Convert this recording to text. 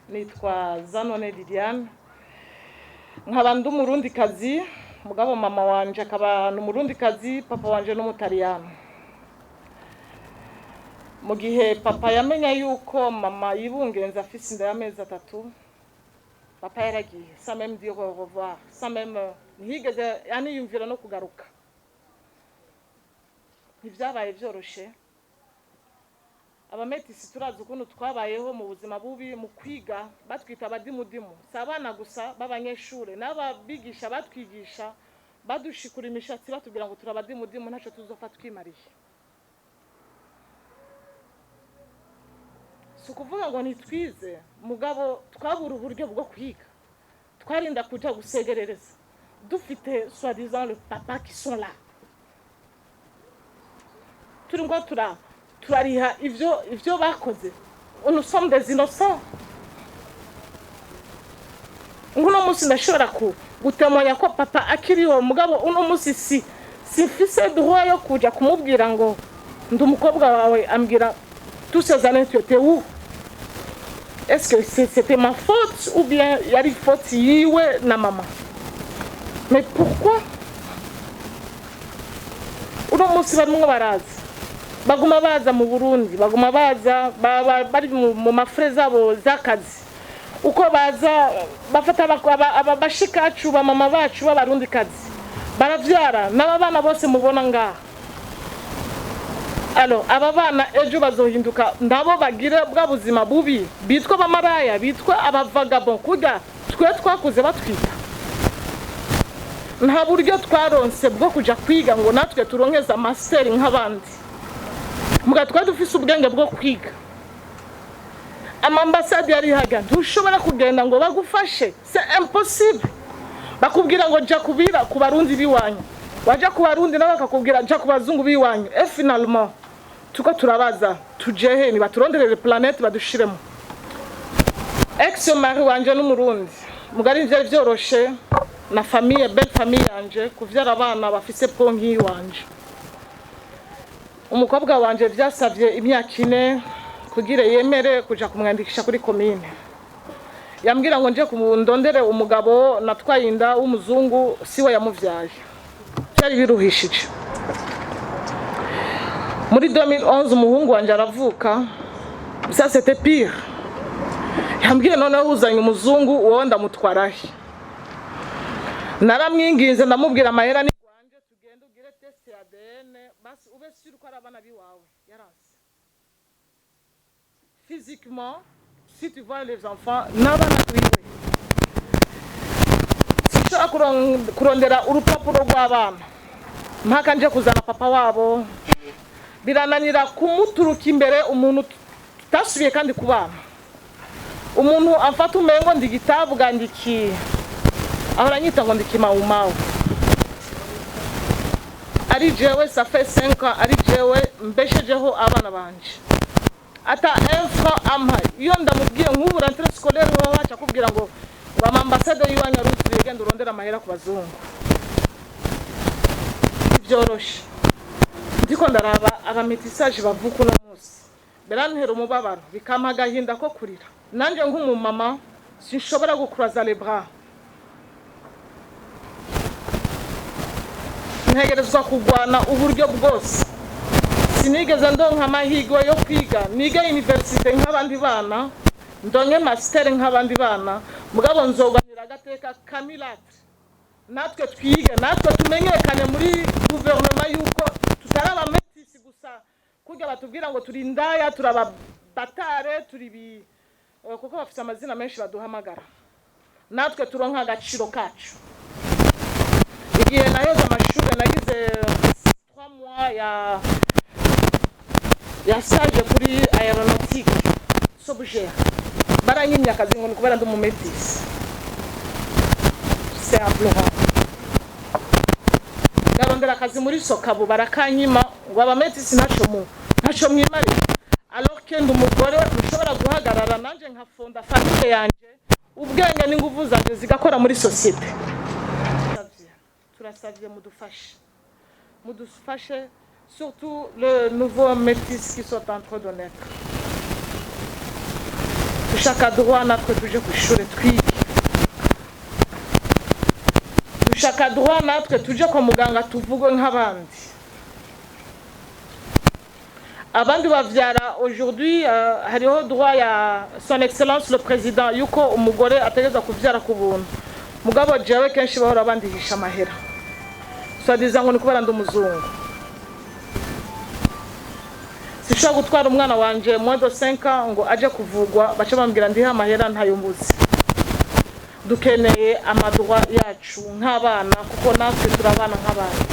Nitwa Zanone Liliane, nkaba ndi Umurundikazi, mugabo mama wanje akaba ni Umurundikazi, papa wanje n'Umutaliyano. Mu gihe papa yamenya yuko mama yibungenze afise inda y'amezi 3, papa yaragiye sans même dire au revoir, sans même, ntiyigeze aniyumvira no kugaruka. Ntivyabaye vyoroshe. Abametisi turazi ukuntu twabayeho mu buzima bubi mu kwiga, batwita abadimudimu. Si abana gusa b'abanyeshure, n'ababigisha batwigisha badushikura imishatsi, batubwira ngo turi abadimudimu, ntaco tuzopfa twimariye. Si ukuvuga ngo ntitwize, mugabo twabura uburyo bwo kwiga, twarinda kuja gusegerereza dufite soi-disant le papa qui sont là, turi ngo turariha ivyo bakoze. Nous sommes des innocents. Uno munsi ndashobora ku gutemonya ko papa akiriho, mugabo uno munsi si simfise droit yo kuja kumubwira ngo ndi umukobwa wawe. Ambwira: "Tous ces années, tu étais où?" Est-ce que c'était ma faute ou bien yari faute yiwe na mama? Mais pourquoi uno munsi barimwo baraza, baguma baza mu Burundi, baguma baza bari mu ma frais zabo z'akazi? Uko baza bafata bashikacu, bamama bacu b'Abarundikazi, baravyara n'aba bana bose mubona ngaha. Alors aba bana ejo bazohinduka nabo bagire bwa buzima bubi, bitwa abamaraya, bitwa abavagabond, kurya twe twakuze batwita. Nta buryo twaronse bwo kuja kwiga ngo natwe turonkeze master nk'abandi, muga twari dufise ubwenge bwo kwiga. Amambasade yari haga, ntushobora kugenda ngo bagufashe, c'est impossible. Bakubwira ngo jya kubira ku Barundi b'iwanyu, waja ku Barundi nabo bakakubwira jya ku bazungu b'iwanyu. Et finalement tuko turabaza tujehe? Nibaturonderere planète badushiremo. Ex mari wanje n'Umurundi, mugari vyari vyoroshe na famille, belle famille yanje, kuvyara abana bafise peau nk'iyiwanje. Umukobwa wanje vyasavye imyaka 4 kugira yemere kuja kumwandikisha kuri komine. Yambwira ngo nje kumundondere umugabo natwaye inda w'umuzungu, siwe yamuvyaye. Byari biruhishije. Muri 2011 umuhungu wanje aravuka. Ça, c'était pire. Yambwiye: "Noneho uzanye umuzungu, wowe ndamutwarahe?" Naramwinginze, ndamubwira amahera ni wanje, tugende ugire test ya ADN, basi ube sûr ko ari abana biwawe. Yaranse. Physiquement, si tu vois les enfants, n'abana biwe. Sinshobora kurondera urupapuro rw'abana mpaka nje kuzana papa wabo. Birananira kumuturuka imbere, umuntu tutasubiye kandi kubana, umuntu amfata umengo ndi gitabwa, ndiki ahora anyita ngo ndi kimawumawu. Ari jewe, ça fait 5 ans, ari jewe mbeshejeho abana banje, ata un franc ampa. Iyo ndamubwiye nk'ubu rentrée scolaire, wowe waca akubwira ngo amambasade y'iwanyu aruzuye, genda urondere amahera ku bazungu. Ntibyoroshe. Ndiko ndaraba abamétissage bavuka uno munsi, birantera umubabaro, bikampa agahinda ko kurira. Nanjye nk'umumama sinshobora gukuraza les bras, ntegerezwa kugwana uburyo bwose. Sinigeze ndonka amahirwe yo kwiga, nige université nk'abandi bana, ndonke master nk'abandi bana, mugabo nzogwanira agateka ka mulâtre, natwe twige, natwe tumenyekane muri guverinoma yuko tutari abametisi gusa, kurya batubwira ngo turi indaya, turi ababatare, turi ibi, kuko bafite amazina menshi baduhamagara. Natwe turonka agaciro kacu. Igihe naheze amashuri, nagize 3 mois ya stage kuri aéronautique Sobugère, baranyimye akazi ngo ni kubera ndi umumetisi. C'est aberrant. Ndarondera akazi muri Sokabu, barakanyima ngo abametisi ntaco mwimarira, alors que ndi umugore ushobora guhagarara nanje nkafonda famille yanje, ubwenge n'inguvu zanje zigakora muri société. Turasavye mudufashe, mudufashe, surtout le nouveau métis qui sont en train de naître. Dushaka droit natwe tuje ku ishure twige. Dushaka droit natwe tuje kwa muganga tuvugwe nk'abandi. Abandi bavyara aujourd'hui, hariho droit ya Son Excellence le Président yuko umugore ategerezwa kuvyara ku buntu, mugabo jewe kenshi bahora bandihisha amahera, soi-disant ngo ni kubera ndi umuzungu. Sinshobora gutwara umwana wanje moins de 5 ans ngo aje kuvugwa, bace bambwira ndihe amahera, ntayo mbuzi. Dukeneye ama droits yacu nk'abana, kuko natwe turi abana nk'abandi.